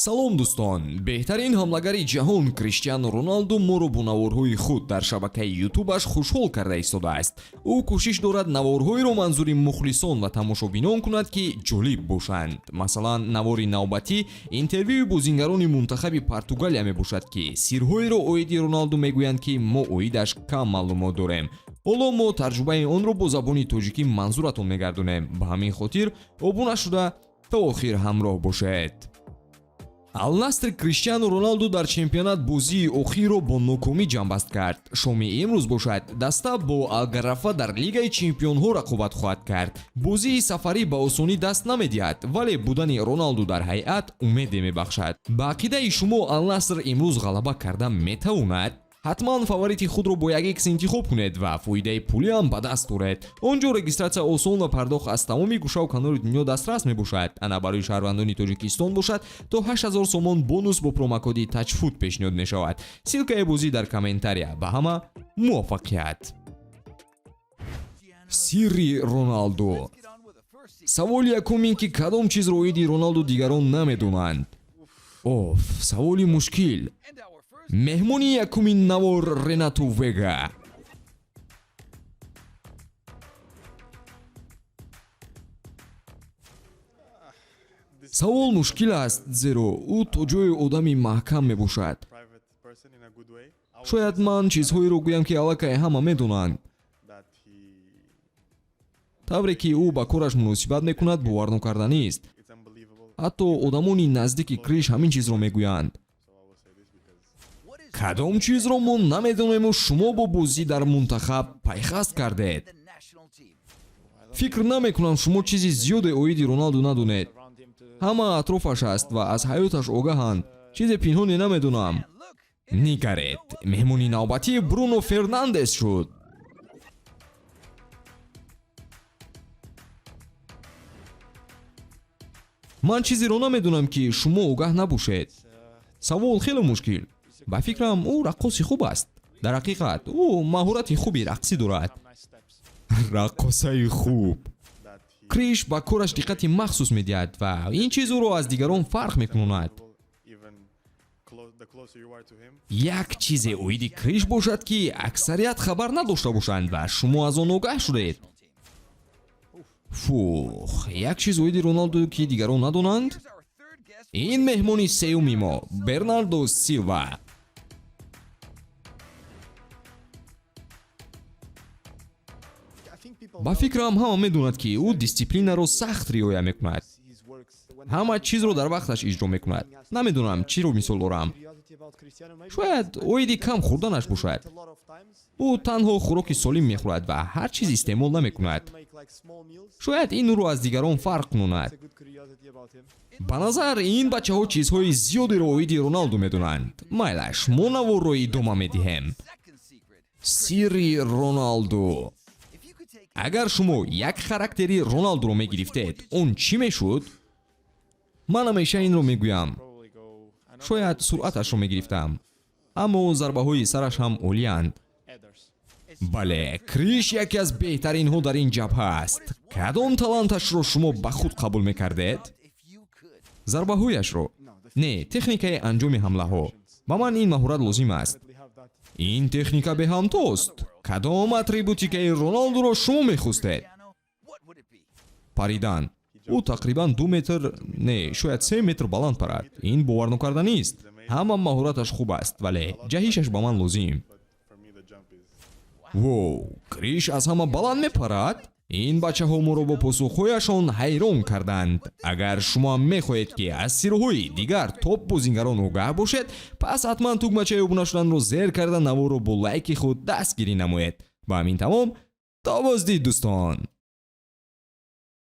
Салом, дӯстон! Беҳтарин ҳамлагари ҷаҳон Криштиану Роналду моро бо наворҳои худ дар шабакаи Ютубаш хушҳол карда истодааст. Ӯ кӯшиш дорад наворҳоеро манзури мухлисон ва тамошобинон кунад, ки ҷолиб бошанд. Масалан, навори навбатӣ интервюи бозингарони мунтахаби Португалия мебошад, ки сирҳоеро оиди Роналду мегӯянд, ки мо оидаш кам маълумот дорем. Ҳоло мо тарҷумаи онро бо забони тоҷикӣ манзуратон мегардонем. Ба ҳамин хотир обуна шуда, то охир ҳамроҳ бошед. Алнаср Криштиану Роналду дар чемпионат бозии охирро бо нокомӣ ҷамъбаст кард. Шоми имрӯз бошад, даста бо Алгарафа дар Лигаи чемпионҳо рақобат хоҳад кард. Бозии сафарӣ ба осонӣ даст намедиҳад, вале будани Роналду дар ҳайат умеде мебахшад. Ба ақидаи шумо, Алнаср имрӯз ғалаба карда метавонад? Ҳатман фаворити худро бо як икс интихоб кунед ва фоидаи пулиам ба даст оред. Он ҷо регистратсия осон ва пардохт аз тамоми гӯшаву канори дунё дастрас мебошад. Ана барои шаҳрвандони Тоҷикистон бошад, то 8000 сомон бонус бо промокоди ТАЧФУТ пешниҳод мешавад. Ссылкаи бозӣ дар комментария. Ба ҳама муваффақият! Сирри Роналду. Саволи якум ин ки кадом чизро оиди Роналду дигарон намедонанд? Оф, саволи мушкил. Меҳмони якуми навор Ренату Вега. Савол мушкил аст, зеро ӯ то ҷое одами маҳкам мебошад. Шояд ман чизҳоеро гӯям, ки аллакай ҳама медонанд. Тавре ки ӯ ба кораш муносибат мекунад, боварнокарданист. Ҳатто одамони наздики Криш ҳамин чизро мегӯянд. Кадом чизро мо намедонему шумо бо бозӣ дар мунтахаб пайхаст кардед? Фикр намекунам шумо чизи зиёде оиди Роналду надонед. Ҳама атрофаш аст ва аз ҳаёташ огаҳанд. Чизе пинҳоне намедонам. Нигаред, меҳмони навбатӣ Бруно Фернандес шуд. Ман чизеро намедонам, ки шумо огаҳ набошед. Савол хеле мушкил. Ба фикрам, ӯ раққоси хуб аст. Дар ҳақиқат, ӯ маҳорати хуби рақсӣ дорад. Раққосаи хуб. Криш ба кораш диққати махсус медиҳад ва ин чиз ӯро аз дигарон фарқ мекунонад. Як чизе оиди Криш бошад, ки аксарият хабар надошта бошанд ва шумо аз он огаҳ шудед. Фух, як чиз оиди Роналду, ки дигарон надонанд. Ин меҳмони сеюми мо Бернардо Силва. Ба фикрам, ҳама медонад, ки ӯ дисциплинаро сахт риоя мекунад, ҳама чизро дар вақташ иҷро мекунад. Намедонам, чиро мисол дорам. Шояд оиди кам хӯрданаш бошад. Ӯ танҳо хӯроки солим мехӯрад ва ҳар чиз истеъмол намекунад. Шояд ин ӯро аз дигарон фарқ кунонад. Ба назар, ин бачаҳо чизҳои зиёдеро оиди Роналду медонанд. Майлаш, мо наворро идома медиҳем. Сирри Роналду. Агар шумо як характери Роналдуро мегирифтед, он чӣ мешуд? Ман ҳамеша инро мегӯям. Шояд суръаташро мегирифтам, аммо зарбаҳои сараш ҳам олиянд. Бале, Криш яке аз беҳтаринҳо дар ин ҷабҳа аст. Кадом таланташро шумо ба худ қабул мекардед? Зарбаҳояшро? Не, техникаи анҷоми ҳамлаҳо. Ба ман ин маҳорат лозим аст. Ин техника беҳамтост. Кадом атрибутикаи Роналдуро шумо мехостед? Паридан. Ӯ тақрибан 2 метр, не, шояд 3 метр баланд парад. Ин боварнокарданист. Ҳама маҳораташ хуб аст, вале ҷаҳишаш ба ман лозим. Воу, Криш аз ҳама баланд мепарад. Ин бачаҳо моро бо посухҳояшон ҳайрон карданд. Агар шумоам мехоҳед, ки аз сирҳои дигар топ бозингарон огаҳ бошед, пас ҳатман тугмачаи обуна шуданро зер карда, наворро бо лайки худ дастгирӣ намоед. Ба ҳамин тамом. То боздид, дӯстон.